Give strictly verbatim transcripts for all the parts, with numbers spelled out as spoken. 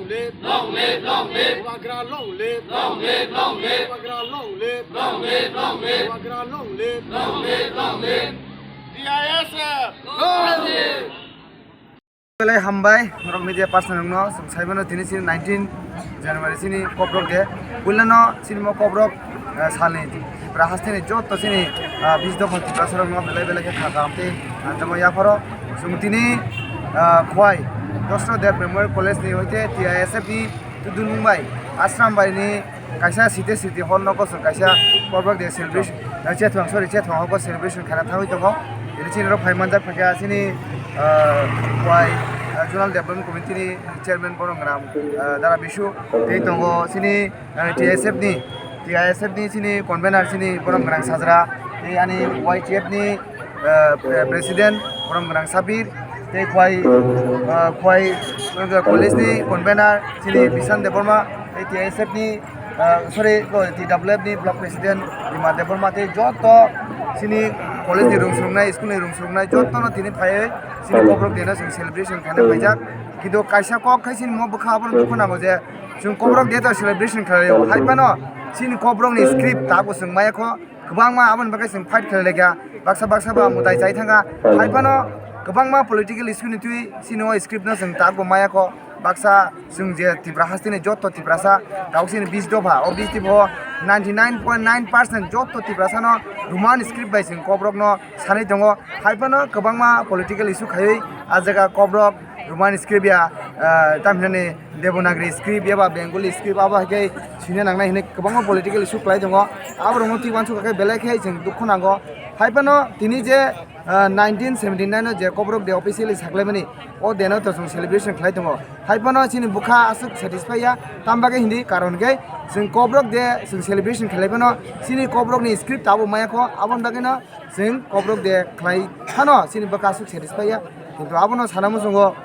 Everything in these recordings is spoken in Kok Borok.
Live, long live, long live. Bubagra long live. Long live, long live. Bubagra long live. Long live, long live. Bubagra long live. Long live, long live. T I S F. Long live. Belai hambai, norok media person rokno, chwng saimano tini chini nineteen January chini Kokborok de. Puilano chini mo Kokborok, eh, salni Tripura hasteni joto chini, ah, bis dophal Tiprasa rokno belai belai khe kha kaham tei, ah, tamo yapharo chwng tini, ah, Khwai Dosra Deb Memorial College ni hoite T I S F ni tudunung bai, Ashram bai ni kaisa city city hall no kosong kaisa Kokborok de celebration, eh, Chethwang, sorry, Chethwang hoko celebration khaina thangwi tongo. Tini chini rok phai manjak phaikha chini, ah, Khwai, ah, Zonal Development Committee ni chairman borok gram, ah, Dara Bisu tei tongo chini, ah, T I S F ni, T I S F ni chini convener chini borok gram Sajra tei ani Y T F ni, ah, pre-, president borok gram Sabir tei Khwai, ah, Khwai, ah, college ni convener chini Bishan Debbarma tei T I S F ni, ah, sorry, T W F ni block president Bima Debbarma tei joto chini college ni rung surungnai, school ni rung surungnai joto no tini phaiwi chini Kokborok de no chwng celebration khaina phaijak. Kintu kaisa kok khai chini mo bwkha abono dukhu nango je chwng Kokborok de to celebration khlai o. Hai phano chini Kokborok ni script tabuk chwng maya kho, kwbangma aboni bagwi chwng fight khlai laikha, baksa baksa ba mwtai chai thangkha. Hai phano kwbangma political issue ni twi chini o script no chwng tabuk maya kho. Baksa chwng je Tripura hasteni joto Tiprasa, tabuk chini bis dopha, o bis dopha o ninety nine point nine percent joto Tiprasa no Roman script bai chwng Kokborok no sanwi tongo. Hai phano kwbangma political issue khaiwi a jaga Kokborok Roman script ya, ah, tamhinani Devanagari script ya ba Bengali script abo hai khe swina nangnai hinwi kwbangma political issue khlai tongo. Aborokno twi uansukha khe belai khe chwng dukhu nango. Hai phano tini je, ah, nineteen seventy nine o je Kokborok de officially saklaimani, o de no to chwng celebration khlai tongo. Hai phano chini bwkha aswk satisfy ya, tamo bagwi hindi karon khe chwng Kokborok de chwng celebration khlai phano chini Kokborok ni script tabuk maya kho, aboni bagwi no chwng Kokborok de khlai phano chini bwkha aswk satisfy ya. Kintu abono sana muchungo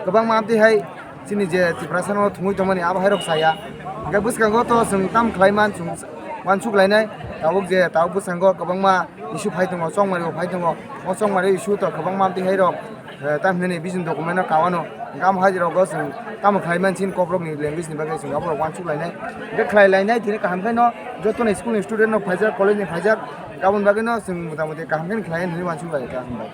kwbangma amtwi hai chini je Tiprasa no thumui tongmani abo hai rok saya. Hingkhe bwskango to chwng tam khlai man chwng uansuk lainai. Tabuk je tabuk bwskango kwbangma issue phai tongo, chongmari bo phai tongo. O chongmari issue to kwbangma amtwi hai rok, eh, tam hinani vision document no kawano. Hingkhe amo hai rok go chwng tamo khlai man chini Kokborok ni language ni bagwi chwng abo rok uansuk lainai. Hingkhe khlai lainai tini kaham khe no joto ni school ni student no phaijak, college ni phaijak. Aboni bagwi no chwng mota moti kaham khe khlai hinwi uansuk lai kha, hambai.